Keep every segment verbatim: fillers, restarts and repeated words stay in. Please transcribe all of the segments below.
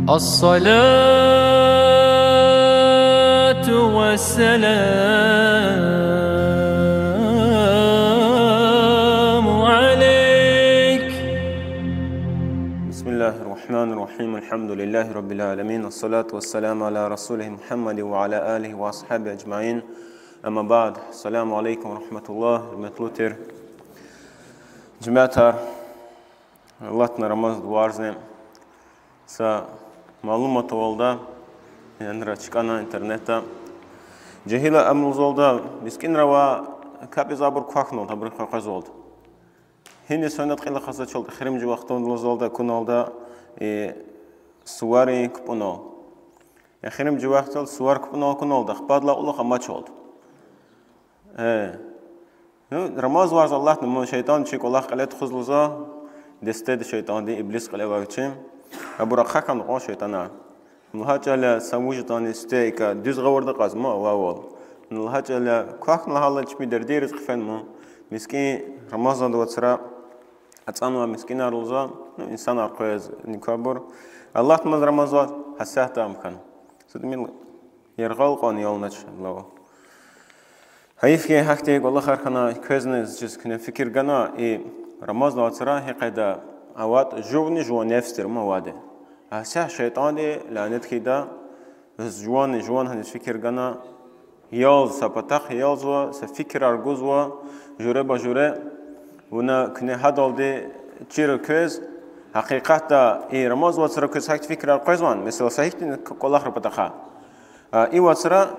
الصلاة والسلام عليك. بسم الله الرحمن الرحيم. الحمد لله رب العالمين. والصلاة والسلام على رسوله محمد وعلى آله وأصحابه أجمعين. أما بعد. السلام عليكم ورحمة الله. Гьуьрметлу тир жемятар, алатна Рамазан варзни. Са малумат авалда, янра чкӀана интернетда. Жегьил амалзалда мискӀинра ва капӀиз абур квахьнал, абурун къекъвезвалда. Гьиниз фена кьил хъвазвачалда эхиримжи вахтунда лугьузвалда акуналда, и суварин кпӀунал. Эхиримжи вахтунда сувар кпӀунал акуналда, ахпа адалай кьулухъ амачалда. Э. Ну, Рамазан варз алатна, мун шейтӀан чи кӀвалах кьиле тухуз лугьузва, дестеда шейтӀанди, иблис кьиле авай вичи. Абур ахъа хьана кьван шейтӀанар. Лагьай чӀал я, са вуж ятӀани сифте икӀ дуьз гъавурда кьаз ман авайвал. Ну, лагьай чӀал я, квахьна лагьайла чпин дердийриз хъфена ман. МискӀин Рамазанда вацра ацӀанвай мискӀинар лугьузва, ну, инсанар къвез никвабур. Алатмаз Рамазан варз гьасятда ам хьана. Са тӀимил яргъал кьван ялнач лава. Гьайиф хьи, гьахьтин кӀвалахар хьана, квезни заз чиз куьне фикир гана, и Рамазан вацра гьи къайда аватӀа жувни жуван нефс тир ман авайди. Гьасятда шейтӀанди лянет хьайида, жуван, жуван гьаниз фикир гана, ялз, са патахъ ялзава, са фикирар гузва, жуьреба-жуьре, вуна куьне гьадалди чира квез, гьакъикъатда и Рамазан вацра квез гьахьтин фикирар къвезвани, месела, са гьихьтин кӀвалахрин патахъай. А, и вацра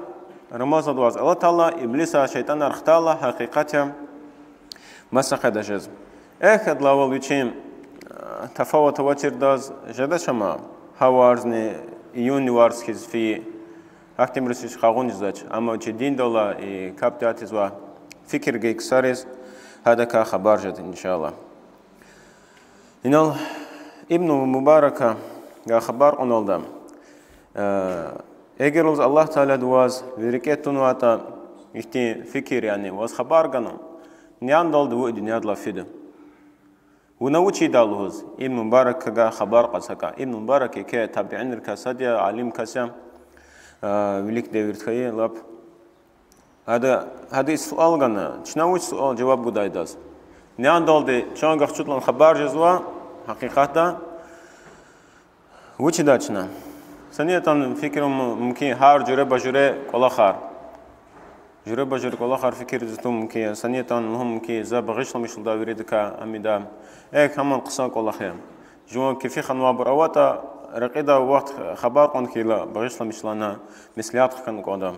Рамазан варз алатайла, иблисар, шейтӀанар хтайла, гьакъикъат я, маса къайда жез. Эхь, адалайвал вичин, а, тафават авачирдаз жедач ама, гьа варзни июнь варз хьиз фейи, гьахьтинбуруз гьич къагъун жезвач, амма чи диндал и капӀ тӀатизва, фикир гайи ксариз гьадакай хабар жеда, иншаллагь. Инал Ибн Мубаракагай хабар кьуналда, э, эгер лугьуз Аллагь Таалади ваз ви рикӀе тунватӀа ихьтин фикир, яни ваз хабар гана, няналди вун и дуьньядилай фида. Вуна вуч ийида лугьуз Ибн Мубаракагай хабар кьаз гьакӀа. Ибн Мубарак еке табиинрикай сад я, алим кас я, э, вилик девирда хьайи лап. Гьада, гьада и суал гана, чна вуч суал жаваб гудай адаз? Няналди чан гахчудалан хабар жезва, гьакъикъатда, вуч ийида чна? Са ни ятӀани фикир авун мумкин гьар жуьреба-жуьре кӀвалахар. Жуьреба-жуьре кӀвалахар фикирзава мумкин я, са ни ятӀани лугьун мумкин я, за багъишламишда виридакай, ам ийида. Эхь, гьамни хъсан кӀвалах я. Жуван кефи ханвайбур аватӀа, рекьидай вахт хабар кьун хьайила багъишламиш лагьана, меслят хкун кӀанда.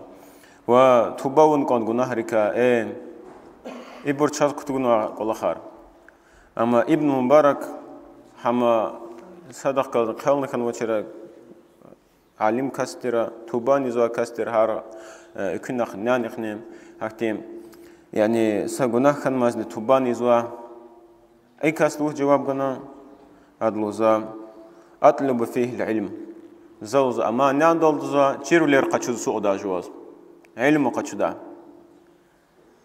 Ва туба авун кӀанда гунагьрикай, э, ибур чаз кутугнавай кӀвалахар. Амма Ибн Мубарак гьам садахъ галаз хъелни хьанвачир, алим кас тир, туба ийизвай кас тир гьар, э, экуьнахъни, нянихъни, гьахьтин, яни са гунагь хьанмазни туба ийизвай. И касди вуч жаваб гана? Ада лугьузва: أطلب فيه العلم. За, лугьузва, амай няналди, лугьузва, чирвилер къачуз сукъда жуваз. Илим къачуда.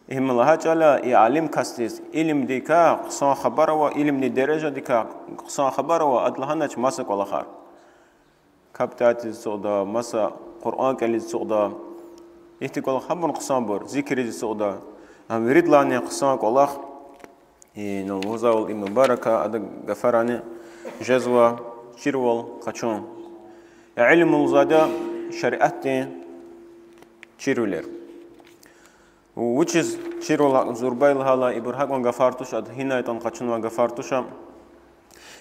Им лагьай чӀал я, и алим касдиз илимдикай хъсан хабар ава, илимдин дережадикай хъсан хабар ава, ада лагьанач маса кӀвалахар. КапӀ тӀатиз сукъда, маса Къуръан кӀелиз сукъда. Ихьтин кӀвалах гьабурни хъсанбур, зикириз сукъда. Ам виридалайни хъсан кӀвалах. Инал лугьузвайвал Ибн Мубарака, адан гафарани жезва чирвал къачун. Илим лугьузвайди я шариатдин чирвилер. Вучиз чирвал зурба я лагьайла, ибур гьакӀан гафар туш, ада гьинай ятӀани къачунвай гафар туш.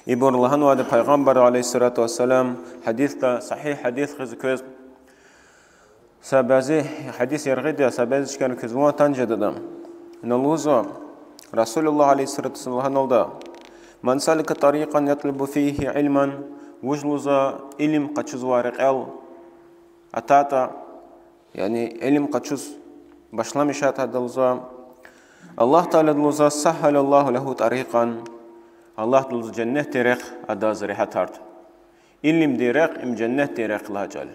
Ибур лагьанвайди Пайгъамбар عليه الصلاة والسلام гьадисда, сагьигь гьадис хьиз квез. Са бязи гьадис яргъиди я, са бязи чкайра квез ван тан жедада. Ина лугьузва, رسول الله عليه الصلاة والسلام лагьаналда: من سلك طريقا يطلب فيه علما, вуж, лугьузва, илим къачузвай рекьел атайтӀа, яни илим къачуз башламишайтӀа, лугьузва, Аллагь Таалади, лугьузва, سهل الله له طريقا, Аллагьди, лугьузва, женнетдин рехъ адаз регьятарда. Илимдин рехъ им женнетдин рехъ лагьай чӀал я.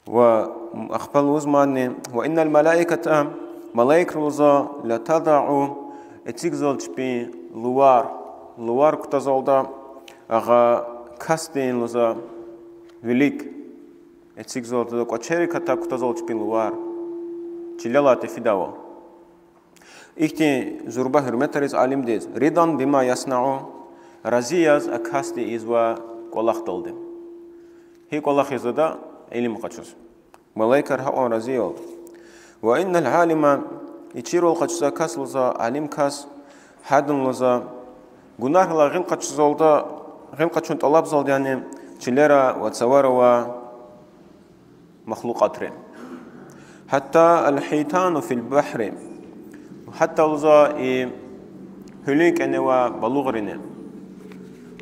Ва ахпа лугьузмадни: وإن الملائكة, малаикри, лугьузва, لتضع, эцигзава чпин лувар, лувар кутазвалда агъа касдин, лугьузва, вилик эцигзавалда, кӀвачерик атак кутазвал чпин лувар, чилелай тефидайвал. Ихьтин зурба гьуьрметариз алимдиз, رضا بما يصنع, рази яз а касди ийизвай кӀвалахдалди. Гьи кӀвалах ийизватӀа? Илим къачуз. Малаикар гьакьван рази я. وإن العالم, и чирвал къачузвай кас лугьуза, алим кас, гьадан лугьуза, гунагьрилай гъил къачузвалда, гъил къачун тӀалабзавалда, яни чилера ва цавара авай махлукьатри. حتى الحيتان في البحر. Гьатта лугьуза и гьуьлуьн кӀане авай балугърини.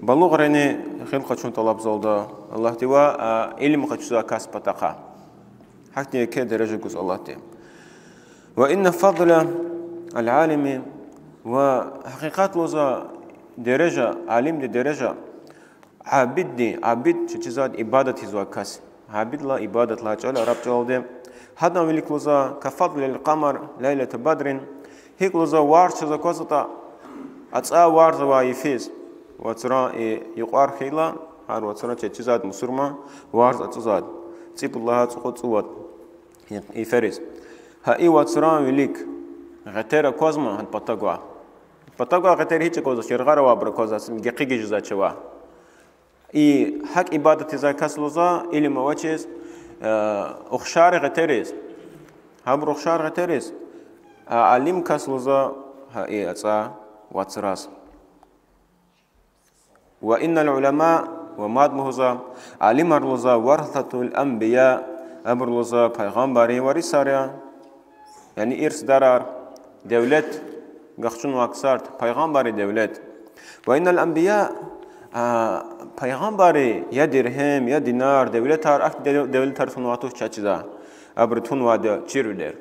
Балугърини гъил къачун тӀалабзавалда Аллагьдивай, а илим къачузвай кас патахъай. Гьахьтин еке дережа гуз Аллагьди. وإن فضل العالم, ва гьакъикъат лугьуза дережа, алимдин дережа, абиддин, абид чечизад ибадат ийизвай кас. Абидла ибадат лагьай чӀал араб чӀалалди. Гьадан вилик лугьуза كفضل القمر ليلة بدر. ГьикӀ лугьуза варз чаз аквазватӀа, ацӀай варз авай йифиз. Вацран и юкьвар хьайила, гьар вацра чечизад мусурман варз ацӀузвайди. ЦӀипуд лагьай цӀукьуд цӀувад йифериз. Гьа и вацран вилик гъетер аквазма гьадан патав гвай. Патав гвай гъетер гьич аквазвач, яргъара авайбур аквазвач, гекъигиз жезвач ава. И гьакӀ ибадат ийизвай кас лугьуза, илим авачиз, э, ухшар гъетериз. Гьабур ухшар гъетериз, а алим кас лугьуза, гьа и ацӀай вацраз. وإن العلماء, ва мад лугьуза, алимар лугьуза, ورثة الأنبياء, абур лугьуза пайгъамбаррин варисар я. Яни ирсдарар, девлет гахчунвай ксар, пайгъамбаррин девлет. وإن الأنبياء, а, пайгъамбарри я диргьем, я динар, девлетар, ахьтин дев-, девлетар тунвай туш чаз чиза. Абуру тунвайди чирвилер.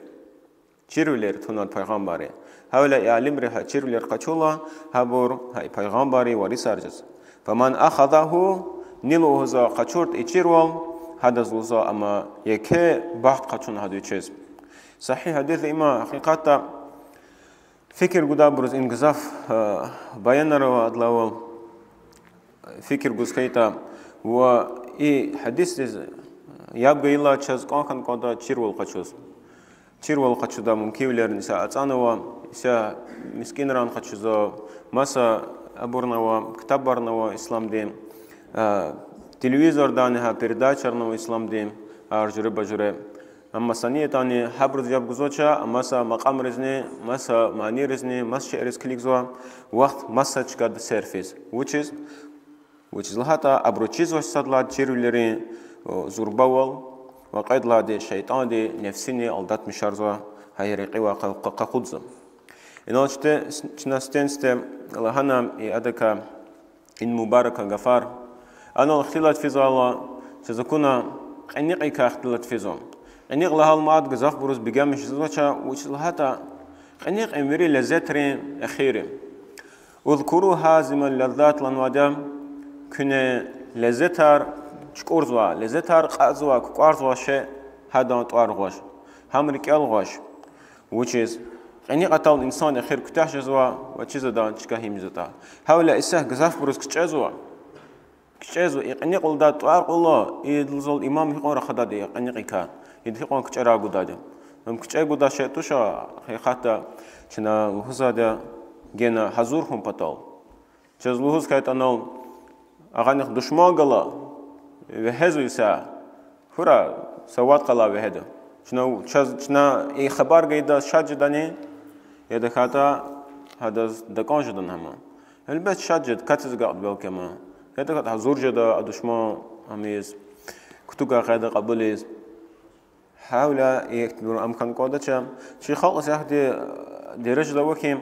Чирвилер тунвайди пайгъамбарри. Гьавиляй и алимри гьа чирвилер къачурла, гьабур гьа и пайгъамбаррин варисар жез. فمن أخذه, ни лугьуза къачуртӀа и чирвал, гьадаз лугьуза амма еке бахт къачуна гьада вичиз. Сагьигь гьадис я им, гьакъикъатда, фикир гудайбуруз им гзаф, э, баянар ава, адалай авал фикир гуз хьайитӀа, ва и гьадисдиз яб гайила чаз кӀан хьана кӀанда чирвал къачуз. Чирвал къачудай мумкинвилерни исятда ацӀанва, исятда мискӀинран къачузва, маса абурни ава, ктабарни ава исламдин, а, телевизордани гьа передачайрини ава исламдин, гьар жуьреба-жуьре. Амма са ни ятӀани гьабуруз яб гузвач, а маса макьамризни, маса манийризни, маса шейэриз килигзава, вахт маса чкада серфиз. Вучиз? Вучиз лагьайтӀа абуру чизвач сад лагьай чирвилерин, о, зурбавал, ва кьвед лагьайди шейтӀанди, нефсини алдатмишарзава, гьа и рекьивай къа-, къа-, къакъудзава. Инал чте, чна сифтени-сифте лагьана и адакай, ин мубарака гафар. Анал ихтилат физвайла, чаз акуна кьиникьикай ихтилат физва. Кьиникь лагьайла мад гзафбуруз бегенмиш жезвач, вучиз лагьайтӀа кьиникь им вири лезетрин эхир я. اذكروا هازم اللذات лагьанвайди я, куьне лезетар чукӀурзавай, лезетар кьатӀзавай, кукӀварзавай шей гьадан тӀвар гъваш, гьам рикӀел гъваш. Вучиз? Кьиникь атайла инсан эхир куьтягь жезва ва чизвайди чка гьим жезватӀа. Гьавиляй исятда гзафбуруз кичӀезва. КичӀезва, и кьиникь лугьудай тӀвар кьула, идалай зал иман гьикьван рахадайди я кьиникьикай, ида гьикьван кичӀерай гудайди. Ам кичӀе гудай шей туш, гьакъикъатда чна лугьузвайди я гена гьазур хьун патал. Чаз лугьуз хьайитӀа анал агъанихъ душман гала, вегьезва исятда, хура са вад къалай вегьеда. Чна, чаз, чна и хабар гайидаз шад жедани, яда хьайитӀа гьадаз дакӀан жедани гьама. Гьелбет, шад жеда, катиз агакьда белки ама. Яда хьайитӀа гьазур жеда а душман ам ийиз, кутугай къайдада кьабулиз. Гьавиляй ихьтинбур ам хьана кӀандач. Чи халкьдиз гьахьтин дережада ава хьи,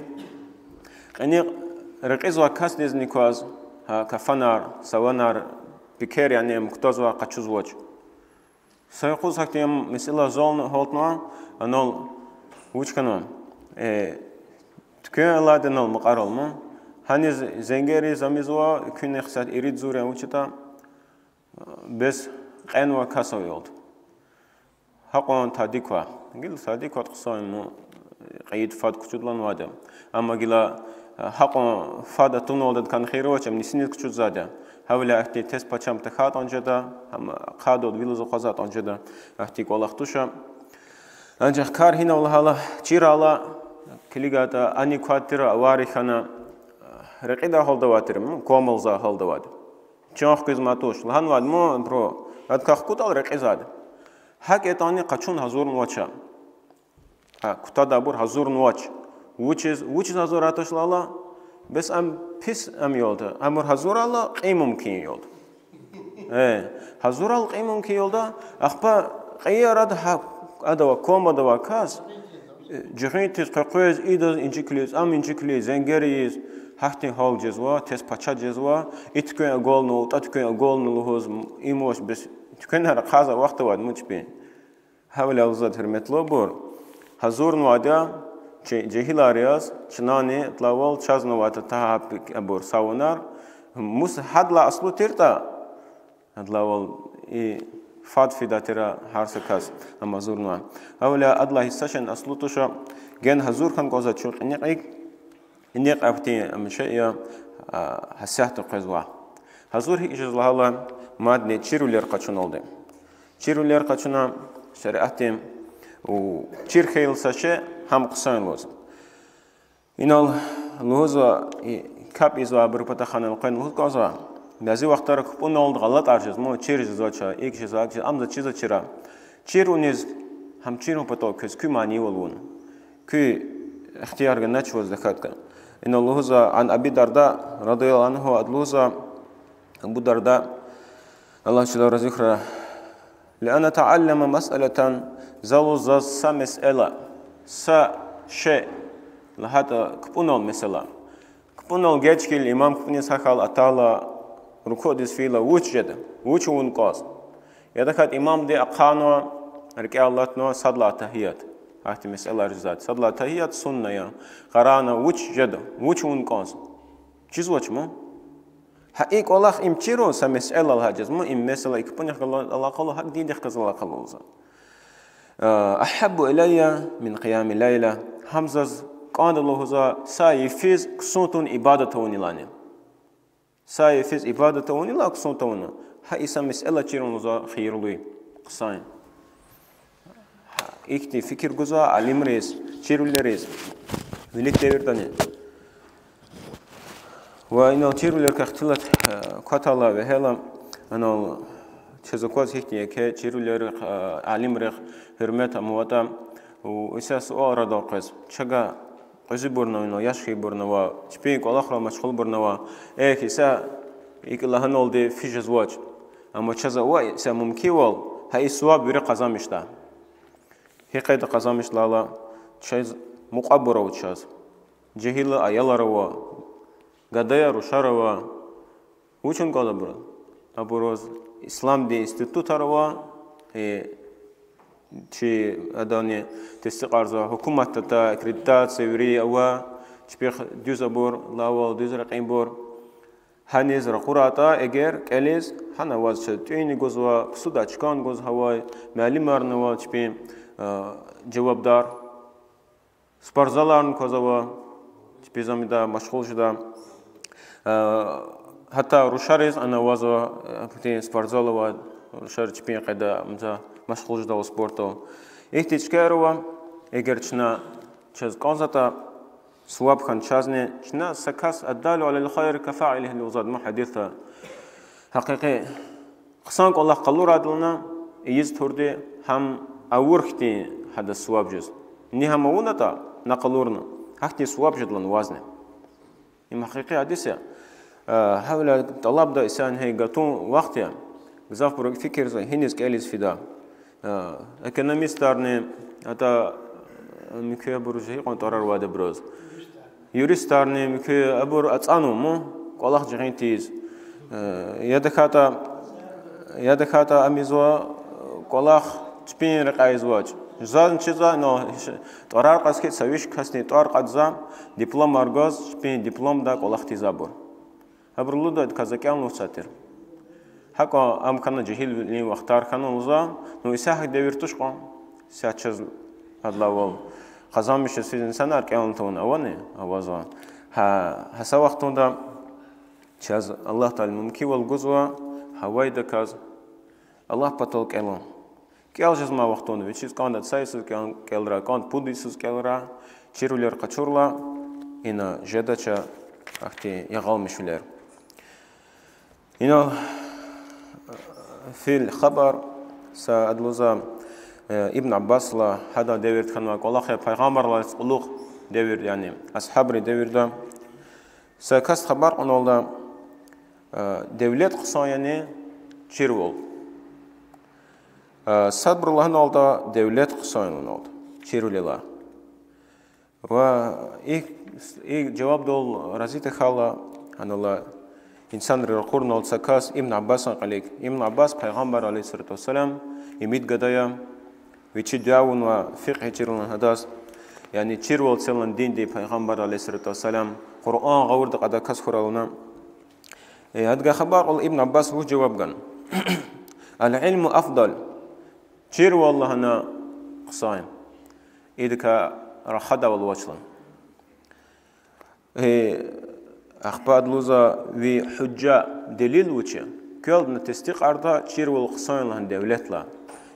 кьиникь рекьизвай касдизни кваз гьа кафанар, саванар, пекер, яни ам кутазвай къачузвач. Са юкъуз гьахьтин месэла зални гьалтнава, анал вуч хьанва, э, туьквен алайди анал мукьвара ала. Гьаниз зенгер ийиз ам ийизва, куьнихъ са ирид зур ян вуч ятӀа, бес кьенвай кас ава ялда. Гьакьван тади ква. Гила тади кватӀа хъсан я, ну, кьейид фад кучудаланвайди я. Амма гила, э, гьакьван фад атунвалдадакай хийир авач, ам нисиниз кучудзавайди я. Гьавиляй ахьтин тез пачам тахьайтӀани жеда, ам ахъайдалди вил лугьуз акъвазайтӀани жеда, ахьтин кӀвалах туш. Анжах кар гьинав лагьайла, чирайла, килигайтӀа, ани квай тир авари хьана, рекьидай гьалда авай тир, м, комалзавай гьалда авайди. Чан хквезмай туш. Лагьанвайди, м, абуру, адакай хкудайла рекьизвайди. ГьакӀ ятӀани къачун гьазурнавач. Гьа, кутадайбур гьазурнавач. Вучиз, вучиз гьазурай туш лагьайла, бес ам пис ам я лагьана. Амур гьазурайла кьин мумкин я лагьана. Э, гьазурайла кьин мумкин я лагьана, ахпа кьейи арада гьа, адавай, комада авай кас, э, жуьгьуьн тийиз, къекъвез, идаз инжиклуьз, ам инжиклуьз, зенгер ийиз, гьахьтин гьал жезва, тез пача жезва, и туьквен агална, утӀа туьквен агална лугьуз, им вач бес, туьквенар ахъайзавай вахт авайди ман чпин. Гьавиляй лугьузвайди, гьуьрметлубур, гьазурнавайди я, чи жегьилар яз, чнани, атлавал чаз авайди тагьа абур савунар, мус гьадалай аслу тиртӀа, атлавал и фад фидай тир гьар са кас, ам гьазурнава. Гьавиляй адалай гьиссачни аслу туш, ген гьазур хьана кӀанзава чун кьиникь, кьиникь ахьтин ам шей я, а, гьасятда къвезва. Гьазур гьикӀ жез лагьайла, мадни чирвилер къачуналди. Чирвилер къачуна шариатди, у, чир хьайила са шей гьам хъсан лугьуз. Инал лугьузва, и, капӀ ийизвайбурун патахъ инал къвен лугьуз кӀанзава. Бязи вахтара кпӀуналди гъалатӀар жезва, ма чир жезвач, икӀ жезва, акӀ жезва, ам за чизвач чира. Чир авуниз, гьам чирун патал квез куь манийвал авуна, куь ихтияр ганач ваз дагъатӀа. Инал лугьузва, عن أبي الدرداء رضي الله عنه, ада лугьузва, Абу Дарда, Аллагь чилел рази хьурай: لأن أتعلم مسألة, за лугьуз, заз са месэла, са шей лагьайтӀа кпӀунал месела. КпӀунал геж хьайила, имам кпӀуниз гьахьайла, атайла, рукудиз фейила, вуч жеда, вуч авун кӀанзава. Я тахьайтӀа имамди ахъайнава, рикӀел алатнава, сад лагьай тагьият. Ахьтин месэлаяр жезвайди. Сад лагьай тагьият сунна я. Къарагъна, вуч жеда, вуч авун кӀанзава. Чизвач ма. Гьа и кӀвалах им чирун са месэла лагьай жезва ма, им месэла и кпӀунихъ галаз алакъалу, гьакӀ диндихъ галаз алакъалу лугьузва. أحب إلي من قيام الليل. Гьам заз кӀанда лугьузва са йифиз ксун тавун ибадат авунилайни. Са йифиз ибадат авунилай ксун тавуна. Гьа и са месэла чирун лугьузва хийирлу, хъсан. Ихьтин фикир гузва алимриз, чирвилериз, вилик девирдани. Ва инал чирвилерикай ихтилат, э, кватайла вегьейла, анал чаз акваз гьихьтин еке чирвилерихъ, э, алимрихъ гьуьрмет амукьайтӀа, у, иса суал арадал къвез, чага кьуьзуьбурни ава, инал яш хьайибурни ава, чпин кӀвалахрал машгъулбурни ава, эхь, иса икӀ лагьаналди физ жезвач. Амма чаз ава иса мумкинвал, гьа и суваб вири къазанмишдай. Гьи къайдада къазанмишда лагьайла, чаз мукьвабур ава чаз. Жегьил аялар ава, гадаяр, рушар ава. Вуч авун кӀанзава абуруз? Абуруз исламдин институтар ава, э, чи адани тестикьарзава, гьукуматда аккредитация вири ава, чпихъ дуьз абур, лавал дуьз рекьинбур. Гьаниз ракъурайтӀа эгер кӀелиз, гьана ваз чаз тӀуьнни гузва, псуда чкан гуз гьавай, муаллимарни ава чпин, э, жавабдар. Спортзаларни квазава, чпи замида машгъул жеда. Э, гьатта рушариз ана вазва, э, путин спортзал ава, рушар чпин къайда амза машгъул жедайвал спортал. Ихьтин чкаяр ава, эгер чна чаз кӀанзаватӀа, суваб хьана чазни, чна са кас الدال على الخير كفاعله лугьузвайди ма гьадисда. Гьакъикъи, хъсан кӀвалах къалурайдалана ийиз турди, гьам авур хьтин гьадаз суваб жез. Ни гьам авунатӀа, на къалурна, гьахьтин суваб жедалана вазни. Им гьакъикъи гьадис я. Э, гьавиляй тӀалабда исан гьей гатун вахт я. Гзафбур фикирзава, гьиниз кӀелиз фида. Э, экономистарни, атӀа, э, муькуь абуруз гьикьван тӀварар авайди абуруз. Юристарни, муькуь абур ацӀанва ма, кӀвалах жагъин тийиз. Э, я тахьайтӀа, я тахьайтӀа ам ийизва, э, кӀвалах чпин рекьяй ийизвач. Зазни чизва, но тӀварар кьаз хьи, са виш касдин тӀвар кьатӀзава, дипломар гваз, чпин дипломдай кӀвалах тийизвайбур. Абуру лугьуда, идакай за кӀелнавай са тир. ГьакӀ ам хьана жегьилвилин вахтар хьана лугьузва, ну, исятда гьакӀ девир туш кьван, исятда чаз гьадалайвал къазанмиш жез физ инсанар кӀелна тавуна авани, авазва. Гьа, гьа са вахтунда Чаз Аллагь Таала мумкинвал гузва гьавайдаказ Аллагь патал кӀелун. КӀел жезмай вахтунда вичиз кӀанда цайсуз кӀел-, кӀелра, кӀанда пуд йисуз кӀелра, чирвилер къачурла, ина жедач ахьтин ягъалмишвилер. Инал фил хабар са адлуза, э, Ибн Аббасла, гьадан девирда хьанвай кӀвалах я, пайгъамбарзалай кьулухъ девир, яни асгьабрин девирда. Са кас хабар кьуналда, э, девлет хъсан яни чирвал. Э, садбуру лагьаналда девлет хъсан я лагьаналда чирвилелай. Ва и, и жавабдал рази тахьайла, гьанала инсанри ракъурнал са кас Ибн Аббасан кьилик. Ибн Аббас пайгъамбар, عليه الصلاة والسلام, имид гада я, вичи дуьа авунва фикьгь чирвилелай гьадаз, яни чирвал це лагьана динди пайгъамбар, عليه الصلاة والسلام, Къуръан гъавурда кьадай кас хьурай лагьана. Э, гьадакай хабар кьуна Ибн Аббас вуч жаваб гана: العلم أفضل. Чирвал лагьана хъсан я. Идакай рахадайвал авач лагьана. Э, ахпа ада лугьуза ви гьужжа, делил вуч я? Квелдна тестикьарда чирвал хъсан я лагьана девлетлай.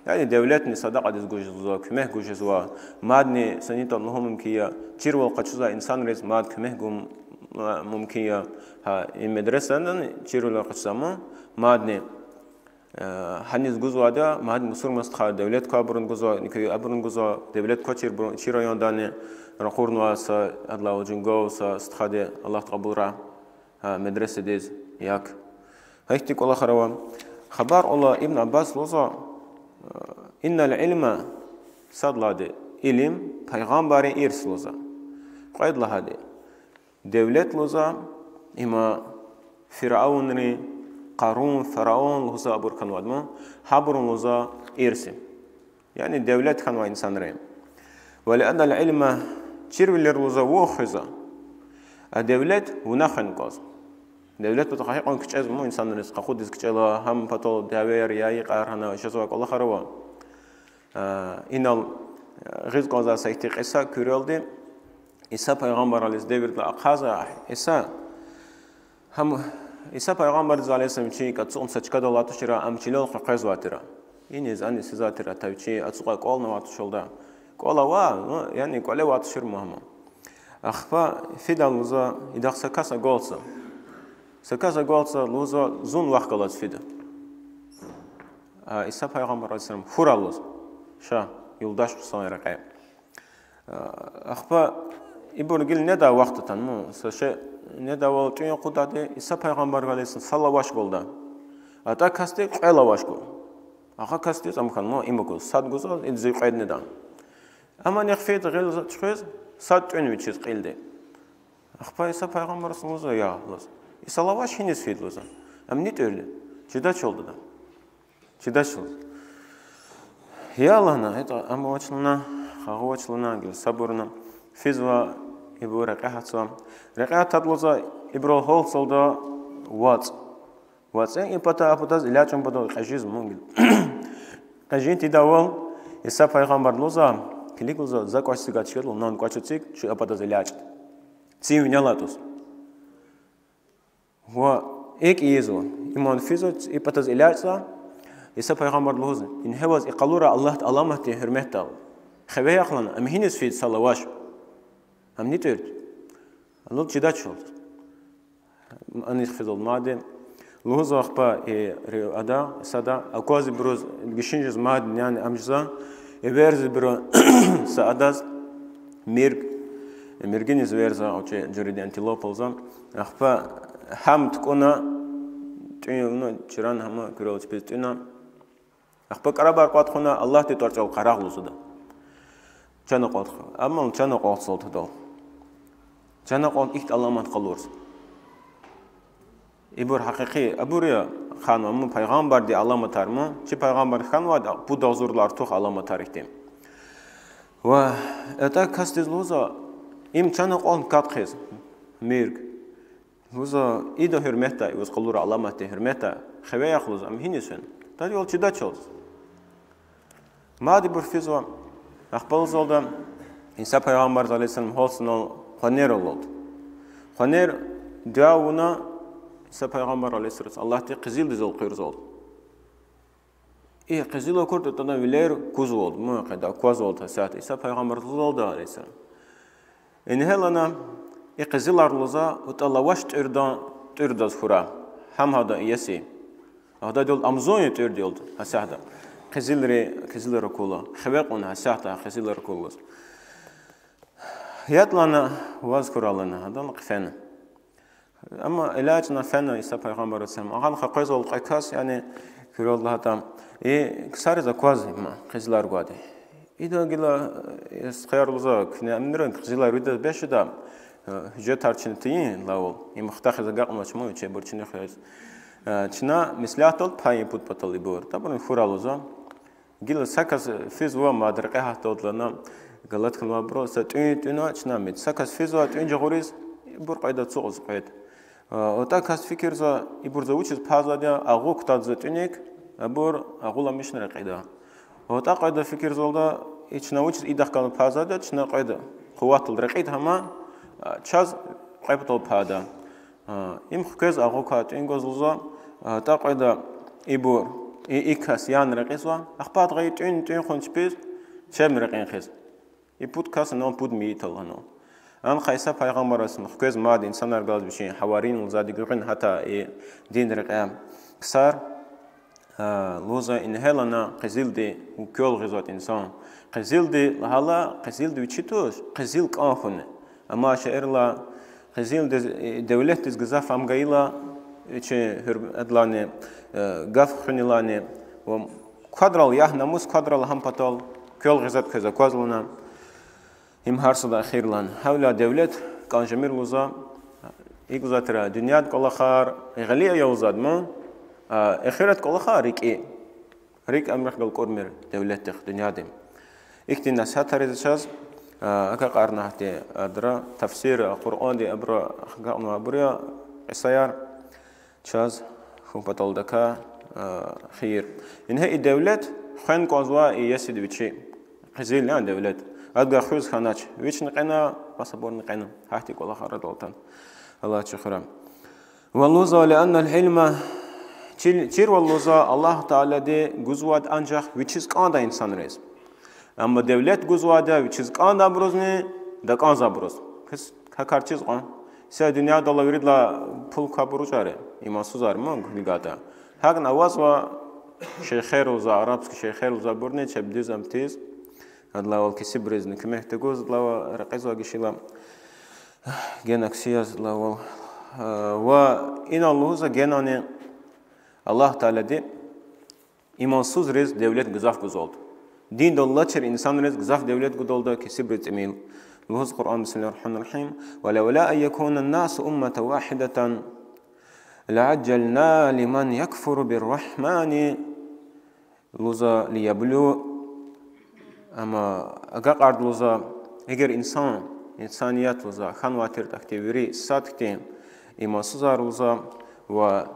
Яни девлетни садакьадиз гуз жезва, куьмек гуз жезва, мадни санитӀа лугьун мумкин я, чирвал къачузвай инсанриз мад куьмек гун, а, мумкин я, гьа, и медресадани чирвилер къачузвай мадни. Э, гьаниз гузвайди, мад мусурман стха, девлет квайбуруни гузва, никвей абуруни гузва, девлет квачирбур-, чи райондани ракъурнавай са, адалай жунгав са стхади, Аллагьди кьабулрай, гьа, медресадиз, як. Гьа ихьтин кӀвалахар ава. Хабар кьуна Ибн Аббас лугьузва, э, إن العلم, сад лагьайди, илим пайгъамбаррин ирс лугьузва. Кьвед лагьайди, девлет лугьузва, има фиръавнрин, Къарун, фараон лугьуза абур хьанвайди ма, гьабурун лугьуза ирс я. Яни девлет хьанвай инсанрин. ولأن العلم, чирвилер лугьуза вун хуьзва, а девлет вуна хвена кӀанзава. Девлет патахъай гьикьван кичӀезва ма инсанриз, къакъудиз кичӀела, гьам патал дявеяр, яикьар, гьана жезвай кӀвалахар ава. А, инал, а, гъиз кӀанзавай са ихьтин кьиса куьрелди, Иса пайгъамбардилай девирдилай ахъайзавай Иса, гьам, Иса пайгъамбардиз, عليه السلام, вичин ацукьна са чкадал алатушира, ам чилел къекъвезвай тир. Иниз-аниз физвай тир, атӀа вичи ацукьай кӀвални авай тушалда. КӀвал ава, ну, яни кӀвале авай тушир ма гьам. Ахпа фида лугьуза, идахъ са кас агалзава. Са кас агалзава, лугьуза, зун вахъ галаз фида. А, Иса пайгъамбар, عليه السلام, хьурай лугьуза. Ша, юлдаш хъсан я рекье. А, ахпа ибур гила недай вахт атана, ну, са шей недайвал тӀуьн акъудайди, Иса пайгъамбар, عليه السلام, са лаваш гвалда. АтӀа касди кьве лаваш гва. Ахпа касдиз ам хьана, ну, им гуз, сад гуз, ин зи кьведни неда. Амма нихъ фида гъил чуьхуьз, сад тӀуьна вичиз кьилди. Ахпа Иса пайгъамбарза лугьуза, я лугьуз. Иса лаваш гьиниз фида лугьуза. Ам ни тӀуьрди? Чидач лугьуда. Чидач лугьуз. Я лагьана, итӀа ам авач лагьана, хагъ авач лагьана, гила сабурна. Физва, ибур рекье гьатзава. Рекье гьатайла лугьуза, ибурал гьалцалда вацӀ. ВацӀи и пата а патаз элячӀун патал кьежиз мугил. Кьежин тийидайвал, Иса пайгъамбарди лугьуза, килиг лугьуза, за кӀвач эцигай чкадал, нан кӀвач эциг, чи а патаз элячӀ. Цин винел атӀуз. Ва икӀ ийизва, иман физва, и патаз элячӀзава, Иса пайгъамбарди лугьуз, ингье ваз и къалура Аллагьдин аламатдин гьуьрметдал. Хиве яхъ лагьана, ам гьиниз фида са лаваш? Ам ни тӀуьрди? Алуд чидач лугьуз. Анихъ физва мадни. Лугьузва ахпа и ри-, ада, Исада, аквазва ибуруз, гишин жез мадни, яни ам жезва, эверзава ибуру са адаз, мирг, миргиниз эверзава, авачи жуьредин антилопа лугьузва. Ахпа гьам тукӀуна, тӀуьна, чиран гьам куьрелди чпиз тӀуьна. Ахпа кӀарабар кӀватӀ хъувуна, Аллагьдин тӀварцӀел къарагъ лугьузва ада. Чан акьалтха. Амма чан акьалтзавайдал. Чан акьалт ихьтин аламат къалурзава. Ибур гьакъикъи, абур я хьанва, амма пайгъамбардин аламатар ма, чи пайгъамбар хьанвайди пуд агъзурдалай артух аламатар ихьтин. Ва атӀа касдиз лугьуза, им чан акьалтна катхиз, мирг. Лугьуза, ида гьуьрметдай, и ваз къалура аламатдин гьуьрметдай, хиве яхъ лугьуз, ам гьиниз фена? Тадивал чидач лугьуз. Мад ибур физва, ахпа лугьузвалда, Иса пайгъамбарза, عليه السلام, гьалсунал къванер алалда. Къванер дуьа авуна, Иса пайгъамбар, алейгьиссалату вассалам, Аллагьди къизилдиз элкъуьрзавалда. И къизил акуртӀа, атӀана вилер кузвалда, муькъведа аквазвалда гьасятда Иса пайгъамбар, лугьузвалда Аллагьди. Ингье лагьана, и къизилар лугьузва, атӀа лаваш тӀуьрда, тӀуьрдаз хьурай. Гьам гьадан иеси. Гьададал амзун я тӀуьрдалда гьасятда. Къизилри, къизилар акурла. Хиве кьуна гьасятда къизилар акурла. ЯтӀа лагьана, ваз хьурай лагьана, гьадал хъфена. Амма элячӀна фена Иса пайгъамбар, алейгьиссалам. Агъана къекъвезвалда кьве кас, яни, хьурай лагьайтӀа, и ксариз аквазма къизилар гвайди. Ида гила, э, стхаяр лугьузва, куьне аминрин къизилар виридаз бес жеда, э, гьуьжетар чна тийин лугьузвал. Им хтахиз агакьнавач ман, вичи абур чна хуьз. Э, чна меслятдал пайин пуд патал ибур. Абурни хьурай лугьузва. Гила са кас физва мад рекье гьатдалди лагьана, галат хьанвайбуру, са тӀуьн тӀуьна чна мад. Са кас физва тӀуьн жагъуриз, ибур кьведа ацукьзава кьвед. А, атӀа кас фикирзава, ибур за вучиз пайзавайди я, агъу кутадзава тӀуьник, абур агъуламишна рекьида. АтӀа кьведа фикирзавалда, и чна вучиз идахъ галаз пайзавайди я, чна кьведа къуватдал рекьида гьама, а, чаз кьве патал пайда. А, им хквез агъу квай тӀуьн гваз лугьузва, а, атӀа кьведа ибур, и, и кас яна рекьизва, ахпа гьа и тӀуьн, тӀуьн хъувун чпиз, чебни рекьин хъийиз. И пуд кас ана пуд мейит лагьана. Ам хайи Иса пайгъамбар, алейгьиссалам, хквез мад инсанар галаз вичин гьавариин лугьузвайди гуьгъуьна гьатта и дин рекьяй ксар, а, лугьузва ингье лагьана къизилди квел гъизвайди инсан. Къизилди лагьайла, къизилди вичи туш, къизил кӀан хьуни. Амма шейэрилай къизилдиз, э, девлетдиз гзаф ам гайила, вичин гьуьр-, адалайни, э, гаф хуьнилайни, ва квадрал, ягь-намус квадрал гьам патал квел гъизвайди квез акваз лагьана. Им гьар сада эхир лагьана. Гьавиляй девлет кӀан жемир лугьузва, икӀ лугьузвайтӀа, дуьньядин кӀвалахар гъиле ая лугьузвайди ман, а, эхиратдин кӀвалахар рикӀи. РикӀ ам рехъ галкӀурмир девлетдихъ дуьньядин. Ихьтин насигьатар ийизва чаз, а, агакьарна гьахьтин, а, адра, тафсир, а, Къуръандин абуру агакьнавайбур я, кьисаяр чаз хьун паталдакай, а, хийир. Ингье и девлет хвен кӀанзава и иесиди вичи. Къизил яни девлет. Адавай хуьз хьанач. Вични кьена, пасабурни кьена. Гьахьтин кӀвалахар адал атана. Аллагьди чухурай. Ва лугьузва, لأن الحلم, чир-, чирвал лугьузва, Аллагь Таалади гузвайди анжах вичиз кӀандай инсанриз. Амма девлет гузвайди вичиз кӀандайбурузни такӀанзавайбуруз. Квез гьа кар чиз кьван. Са дуьньядал виридалай пул квайбур вучар я, имансузар ман гуьгъуьнайтӀа. ГьакӀни авазва шейхер лугьузва, арабский шейхер лугьузва, абурни чеб дуьз ам тийиз, адалайвал кесибризни куьмек тагуз, адалайвал рекьизва гишила. Гена ксияз лугьузва. Ва инал лугьузва генани Аллагь Таалади имансузриз девлет гзаф гузвалда. Диндал алачир инсанриз гзаф девлет гудалда кесибриз тӀимил. Лугьуз Къуръан, بسم الله الرحمن الرحيم, ولولا أن يكون الناس أمة واحدة لعجلنا لمن يكفر بالرحمن, лугьузва, ليبلو, амма агакьарда лугьузва, эгер инсан, инсаният лугьузва, хьанвай тиртӀа хьтин вири сад хьтин имансузар лугьузва, ва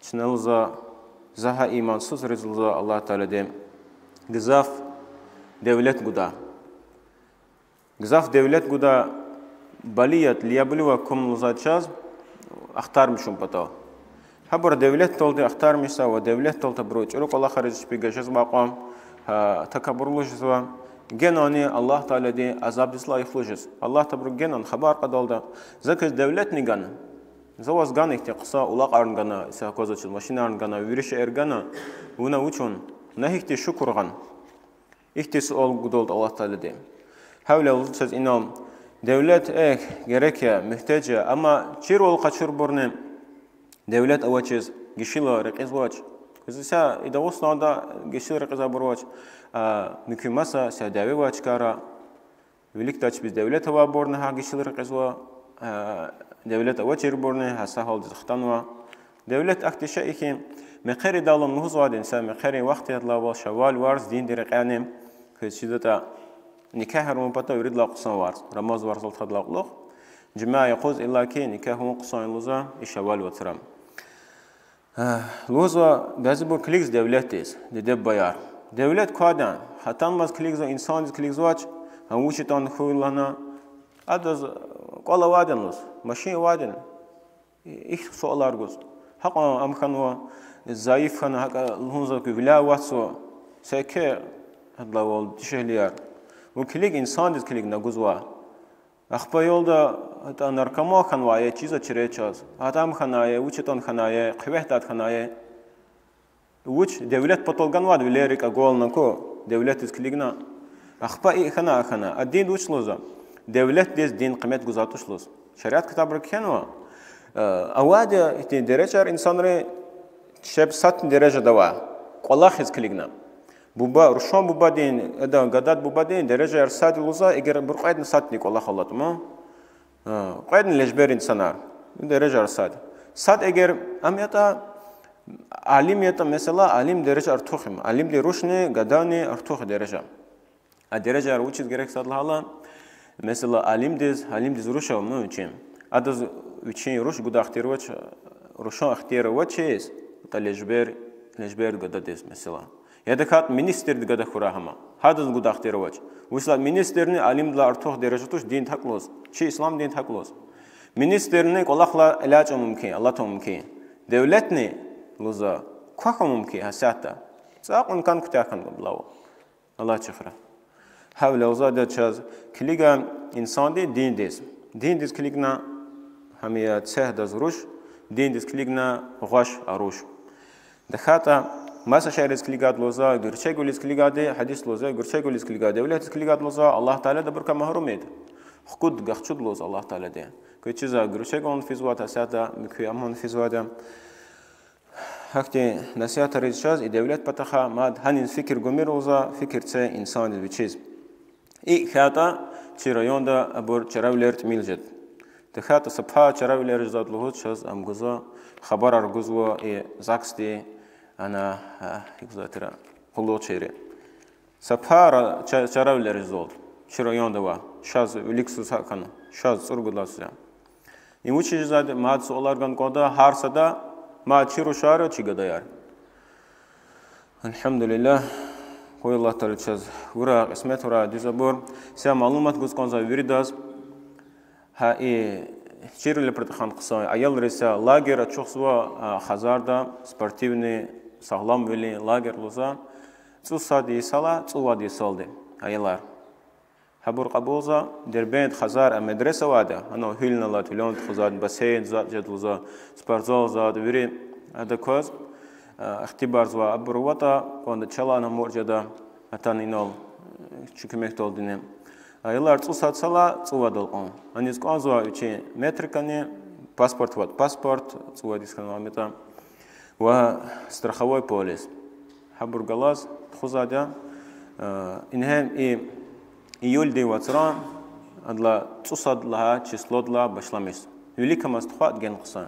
чна лугьузва, за гьа имансузриз лугьузва Аллагь Таалади гзаф девлет гуда. Гзаф девлет гуда балият, ليبلوكم лугьузва чаз, ахтармишун патал. Гьабур девлетдалди ахтармишзава, девлетдалди абуру чӀуру кӀвалахариз чпи гажезва кьван, гьа, такабурлу жезва. Генани Аллагь Тааладин азабдиз лайихлу жез. Аллагьди абуру генани хабар кьадалда: за квез девлетни гана, за ваз гана ихьтин хъсан улакьарни гана, са аквазвачиз машинарни гана, вири шейэр гана, вуна вуч авун, на гьихьтин шукур гъана? Ихьтин суал гудалда Аллагь Таалади. Гьавиляй лугьузва чаз инал, девлет, эхь, герек я, муьгьтеж я, амма чирвал къачурбурни девлет авачиз гишила рекьизвач. Квез исятда и Дагъустанда гишила рекьизвайбур авач, а, муькуь маса са дяве авай чкайра. Виликдай чпиз девлет авайбурни гьакӀ гишила рекьизва, а, девлет авачирбурни гьа са гьалдиз хтанва. Девлет ахьтин шей хьи, мехъеридаллан лугьузвайди, са мехъерин вахт я, адалайвал шаввал варз диндин рекьяйни, квез чизватӀа, никягь авун патал виридалай хъсан варз, рамазан варзал тахьайдалай кьулухъ, жуьмя юкъуз иллаки никягь авун хъсан я лугьузва и шаввал вацра. Лугьузва, бязибур килигзава девлетдиз, диде-бубаяр. Девлет квайди я, гьатанмаз килигзава, инсандиз килигзавач, гьа вуч ятӀани хьуй лагьана, адаз кӀвал авайди я лугьуз, машин авайди я. Ихьтин суалар гуз. Гьакьван ам хьанва, зайиф хьана, гьакӀа лугьун за куь виляй аватзава, секе, гьадалайвал дишегьлияр. Вун килиг, инсандиз килиг на гузвай. Ахпа ялда, гьатӀа наркоман хьанвай, чиза чире чаз. Гьатам хьанай, вуч ятӀан хьанай, хъуьвет дад хьанай. Вуч, девлет патал ганвайди вилер рикӀ агална ку, девлетдиз килигна. Ахпа и хьана, а хьана. А диндиз вуч лугьузва? Девлетдиз дин къимет гузвай туш лугьуз. Шариат ктабра кхьенва. Э, авайди я ихьтин дережаяр инсанри, чеб садни дережада авай. КӀвалахиз килигна. Буба, рушан бубадин, эда, гадад бубадин дережаяр сад я лугьузва, эгер абур кьведни садни кӀвалах алатӀа ман. Э, кьведни лежбер инсанар. Дережаяр сад. Сад эгер ам ятӀа, алим ятӀа, месела, алим дережа артух я. Алимдин рушни, гадани артух я дережа. А дережаяр вучиз герек сад лагьайла, месела, алимдиз, алимдиз руш ава, ну, вичин. Адаз вичин руш гудай ихтияр авач, рушан ихтияр авачиз, атӀа лежбер, лежбер гададиз, месела. Я тахьайтӀа министрдин гада хьурай гьам. Гьадаз гудай ихтияр авач. Вучиз лагьайтӀа министрни алимдилай артух дережа туш, динда гьакӀ лугьуз. Чи ислам динда гьакӀ лугьуз. Министрни кӀвалахлай элячӀун мумкин, алатун мумкин. Девлетни, лугьузва, квахьун мумкин гьасятда. ЦӀакьун кӀан куьтягь хьана кӀанзава. Аллагьди чухрай. Гьавиляй лугьузвайди я чаз: килига инсанди диндиз. Диндиз килигна, гьам я цегьдаз руш, диндиз килигна, гъваш а руш. ТахьайтӀа маса шейэриз килигайди лугьузва, гуьрчегвилиз килигайди, гьадис лугьузва, гуьрчегвилиз килигайди, девлетдиз килигайди лугьузва, Аллагь Таалади абурукай магьрум ийида. Хкуд, гахчуд лугьуз Аллагь Таалади. Квез чизва, гуьрчегвилни физвайди я гьасятда, муькуь амни физвайди я. Гьахьтин насигьатриз чаз и девлет патахъай мад гьаниз фикир гумир лугьузва, фикир це инсандиз вичиз. ИкӀ хьайитӀа, чи районда абур чаравилер тӀимил жеда. ТахьайтӀа са пай чаравилер жезвайди лугьуз чаз ам гузва, хабарар гузва и ЗАГС-ди, ана, а, икӀ гузва тир, къуллугъчийри. Са пай ра-, ча-, чаравилер жезвайди чи районда ава, шаз вилик сусаз хьана, шаз цӀуругуд лагьай сусаз. Им вучиз жезвайди, мад суалар гана кӀанда гьар сада, мад чи рушар я, чи гадаяр. Альгьамдулиллагь, къуй Аллагь Таала чаз гурай, кьисмет гурай дуьз абур. Са малумат гуз кӀанзава виридаз. Гьа и чирвилер патахъай хъсан, аялриз са лагерь ачухзава, а, Хазарда, спортивный, сагъламвилин лагерь лугьузва. ЦӀусад йисалай цӀувад йисалди аялар. Гьабур кьабулзава, Дербент, Хазар, а медресе авайди, гьана гьуьлни алад, гьуьлуьн тухузвайди, бассейн затӀ жеда лугьузва, спортзал затӀ, вири ада кваз, а, ихтибарзава, абур аватӀа, кӀанда чалай амур жеда, атана инал, э, чи куьмекдалдини. Аялар цӀусад йисалай цӀувадал кьван. Аниз кӀанзава вичин метрикани, паспорт аватӀа паспорт, цӀувад йис хьанвай метӀа, ва страховой полис. Гьабур галаз тухузвайди я, э, ингье и июлдин вацран, адалай цӀусад лагьай числодилай башламишзава. Виликамаз тухвайтӀа гена хъсан.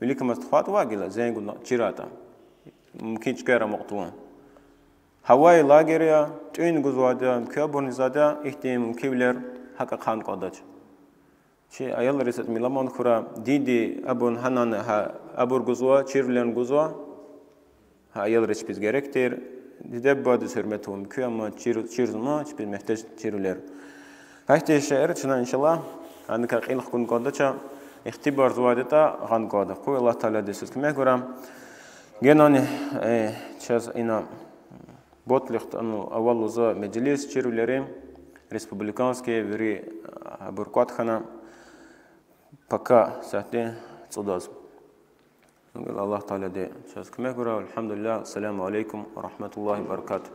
Виликамаз тухвайтӀа ваъ гила, зенгудна чирайтӀа. Мумкин чкаяр амукь тавун. Гьавай лагерь я, тӀуьн гузвайди я, муькуь абурни ийизвайди я, ихьтин мумкинвилер гьакӀ ахъайна кӀандач. Чи аялриз са тӀимил аман хьурай, динди абурун гьанани гьа, абур гузва, чирвилерни гузва. Гьа аялриз чпиз герек тир, диде-бубадиз гьуьрмет авун муькуь, амма чир, чирзама чпиз муьгьтеж чирвилер. Гьахьтин шейэр чна, иншаллагь, гьаникай кьил хкун кӀандач, ихтибарзавайди ятӀа гъан кӀанда. Къуй Аллагь Таалади чаз куьмек гурай. Генани, э, чаз ина Ботлихда, ну, авал лугьузва межлис чирвилерин, республиканский, вири, а, абур кӀватӀ хьана, пока сятдин цӀудаз. Аллагь Таалади чаз куьмек гурай. Альгьамдулиллагь. Ассаламу алейкум ва рагьматуллагьи ва баракатугь.